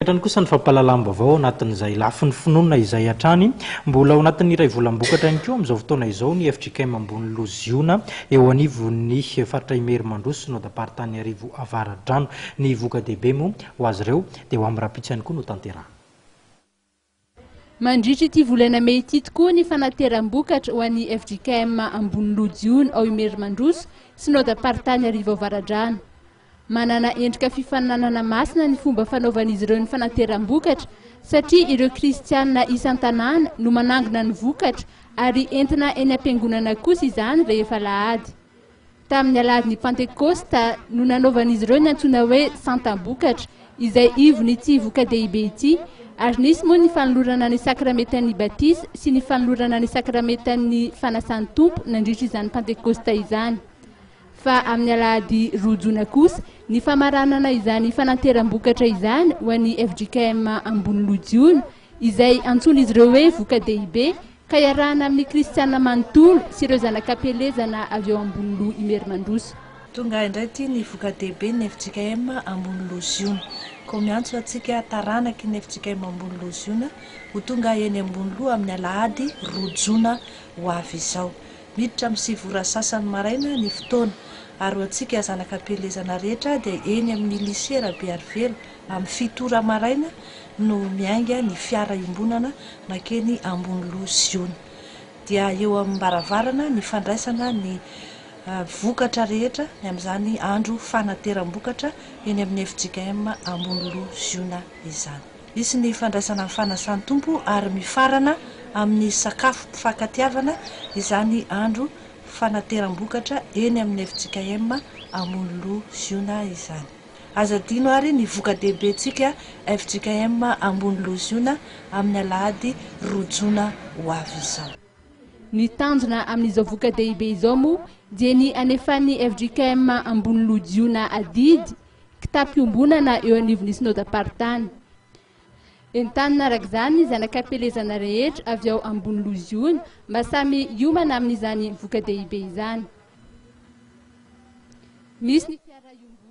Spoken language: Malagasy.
Hatrany kosa ny fampahalalam-baovao ao anatin'izay lafiny finoana izay hatrany. Mbola ao anatin'ny iray volam-bokatra ihany koa amin'izao fotoana izao ny fjkm Amboniloha Ziona eo anivon'ny faritra Imerimandroso Synodam-paritany Iarivo Avaradrano. Ny voka-dehibe moa ho azy ireo dia ho amin'ny rahampitso ihany koa no tanterahana. Mandritra ity volana mey ity tokoa ny fanateram-bokatra ho an'ny fjkm Amboniloha Jiona ao Imerimandroso, Synodam-paritany Iarivo Avaradrano. Manana endrika fifaninanana masina ny fomba fanaovan'izy ireo ny fanateram-bokatra satria ireo kristiana isan-tanàna no manangona ny vokatra ary entina eny am-piangonana kosa izany rehefa alahady. Tamin'ny alahadin'ny Pantekosta no nanaovan'izy ireo ny antsoina hoe santam-bokatra izay ivon'ity voka-dehibe ity ary nisy moa ny fanolorana ny sakramentan'ny batisa sy ny fanolorana ny sakramentan'ny fanasan'ny Tompo nandritra izany Pantekosta izany. Fa amin'ny alahady roa jona kosa ny famaranana izany fananteram-bokatra izany ho an'ny fjkm Amboniloha Jiona, izay antsoin'izy ireo hoe voka-dehibe, ka iarahana amin'ny kristiana manontolo sy ireo zanak'ampielezana avy ao Amboniloha Imerimandroso. Tonga indray ity ny voka-dehibe ny fjkm Amboniloha Ziona. Koa miantso antsika taranaky ny fjkm Amboniloha Ziona ho tonga eny Amboniloha amin'ny alahady roa jona ho avy izao. Miditra amin'ny sivy ora sasany maraina ny fotoana, ary ho antsika zanak'ampielezana rehetra dia eny amin'ny Lycée Rabearivelo amin'ny fito ora maraina no miainga ny fiara iombonana mankeny Amboniloha Ziona. Dia eo am-baravarana ny fandraisana ny vokatra rehetra ny amin'izany andro fanateram-bokatra eny amin'ny fjkm Amboniloha Ziona izany. Hisy ny fandraisana ny fanasan'ny Tompo ary mifarana amin'ny sakafo mpifankatiavana izany andro fanateram-bokatra eny amin'ny fjkm Amoniloha Ziona izany. Aza adino ary ny voka-dehibentsika fjkm Amboniloha Ziona amin'ny alahady roa jona ho avy izao. Ny tanjona amin'izao voka-dehibe izao moa dia ny hanefan'ny fjkm Amboniloha Jiona adidy Kitapo iombonana eo anivon'ny Synodam-paritany. Entanina araka izany ny zanak'ampielezana rehetra avy ao Amboniloha Ziona mba samy hiomana amin'izany voka-dehibe izany. Misy ny fiara iombonana.